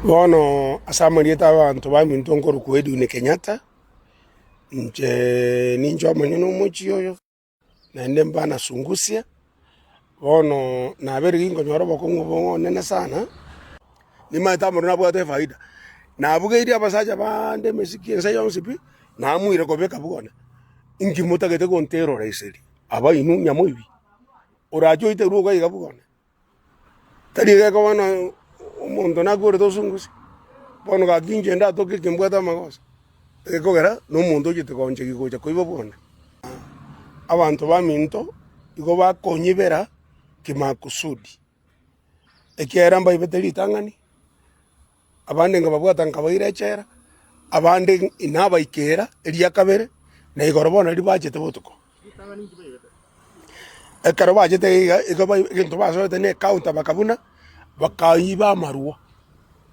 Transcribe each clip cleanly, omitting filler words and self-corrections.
Bono ase amarieta abanto baminto nkorokwa Edwin Kenyatta, inche ninche omonyene omochie oyo, naende mbana Sungusia, bono nabeire ginkonyora obokong'u obonene sana, nimanyete amarwa nabwate efaida, nabugeirie abasacha bande emesiki ense yonsi pi, namuire kobeka bwone, inki motagete gonteroraiseria aba inwe nyamoibi, orache oiterwe iga iga bwone. Tari iga ekoba na omonto nakwerete osungusie, bono gaki inche ndatoke eki mbwate amagoso, egekogera na omonto ochete gonchegia gocha koiba bwone. Abanto baminto igo bakonyibera kimakusudi, ekiagera mbaibete ritang'ani. Abande nkababwata nkabaira echela, abande nabaikera eria kabere, na igoro bono riria bachete botuko. Ekero bachete iga igo bai egento basoete na ecounter bakabuna, bakaiba amarwa,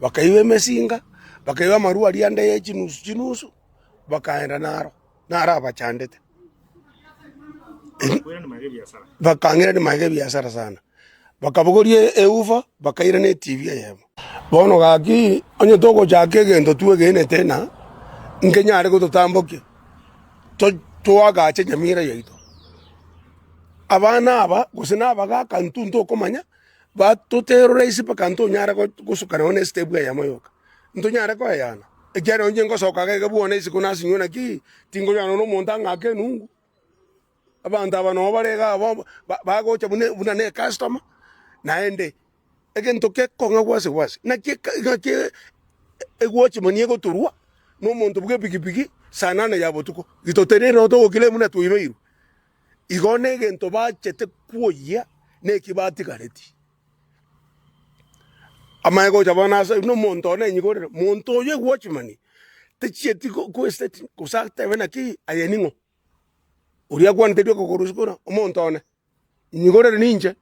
bakaiba emesinga, bakaiba amarwa aria ande ya chinusu chinusu, bakaenda naro, naro abachandete. Bakang'irania magega ebiasara sana. Bakabogoria eufa, bakairana etibi eyemo. Bono gaki, onye togochaka egento twegenete ng'a nkenyare gototambokia, toagache nyamira yaito. Abana aba, gose na abagaka intwe ntokomanya, batoterorese mpaka ntonyare gosuka nonye na estep eyemo yoka. Ntonyare koeyana, ekiagera inche ngosoka iga iga bwone isiko nasinywe naki, tinkonyara nonye na omonto ang'ake enungu. Abanto aba nabo bare iga abwo bagocha buna buna ne ecustomer, naende egento gekong'a gwase gwase, naki naki egwatchman egotorwa na omonto bwa epikipiki saa nane ya botuko, gitotenene nabo togokira buna twaibeirwe. Igo na egento bachete kwoyia na eki batigareti. Amanye gocha bono ase buna omonto one enyigorere, monto oyo egwatchman tachieti ko estate gose atebe naki aye ning'o. Oria akwanete rioka korwa isiko ng'a, Omonto one, inyigorere ninche.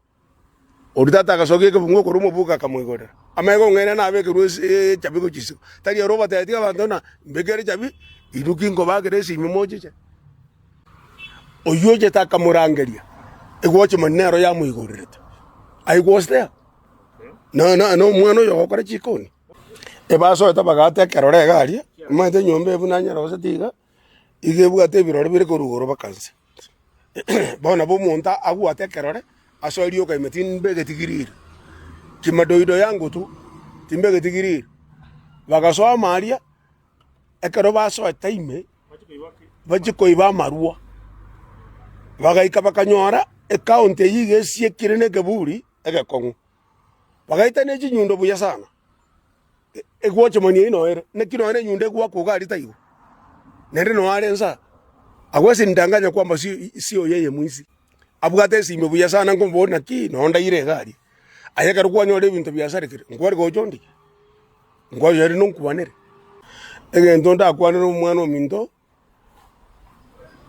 Oria tata agasokia ekebungo korwa omobuko akamoigorera. Amaiga ong'aina nabekerwe ase echabi gochia isiko. Tari ere obatebetie abanto ng'a mbekere echabi, inwe ki nkobakera esimi mochiche? Oyio ochete akamorangeria, egwatchman nero yamoigorerete. I was there. Na na na omwana oyo ogokora chikoni. Ebasoete bagaata ekerore iga aria, omanyete enyomba eye buna nyeroseti iga. Igo ebwate ebirore bire korwa igoro mpaka inse. Bono nabo omonto agwate ekerore, asoe rioka ime timbegeti grill, kimadoido yango tu, timbegeti grill. Bagasoa amo aria, ekero basoete ime, bachie koiba amarwa, bagaika bakanyora ecounter eywo iga esiekire na ekeburi egekong'u. Bagaeta ne chinyundo buya sana. Egwatchman eyio noyo ere, naki nonya na enyundo egwakwa iga aria taibo, naende noyo are nsa, agwo nidanganya kwamba si sio yeye mwizi. Abwate esimi buya sana nkomoboria naki nonya ndaire iga aria, aye ekero kwanyora ebinto biasarekire, nkware gocha ondigie? Nkwanyoria rende onkwanere. Egento ndakwanere omwana ominto,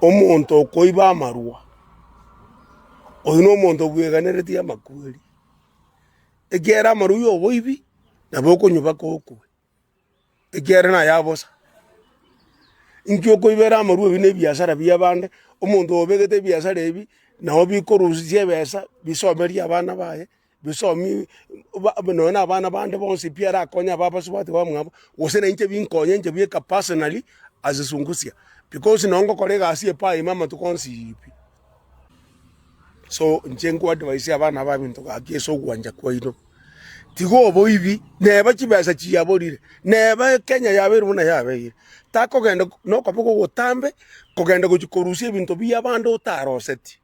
omonto okoiba amarwa, oyio na omonto bweganeretie amakweri. Ekiagera amarwa y'oboibi nabo okonywa mpaka okwe, ekiagera naye bosa. Inki okoibera amarwa ebi na ebiasara bi'abande, omonto obegete ebiasara ebi, nabo bikorusia ebesa bisomerie abana baye, bisomie ba nonya na abana bande bonsi pi arakonye aba abasubati bamwabo, gose na inche binkonye inche bweka personally as Sungusia, because nonye ngokora egasi epaa ime amatuko onsi pi. So inche nko advise abana baminto gaki ase ogwancha kwaino, tiga oboibi, neba chibesa chiaborire, neba Kenya yabeire buna yabeire, takogenda nokoba gogotambe kogenda gochia korusia ebinto biabande otaroseti.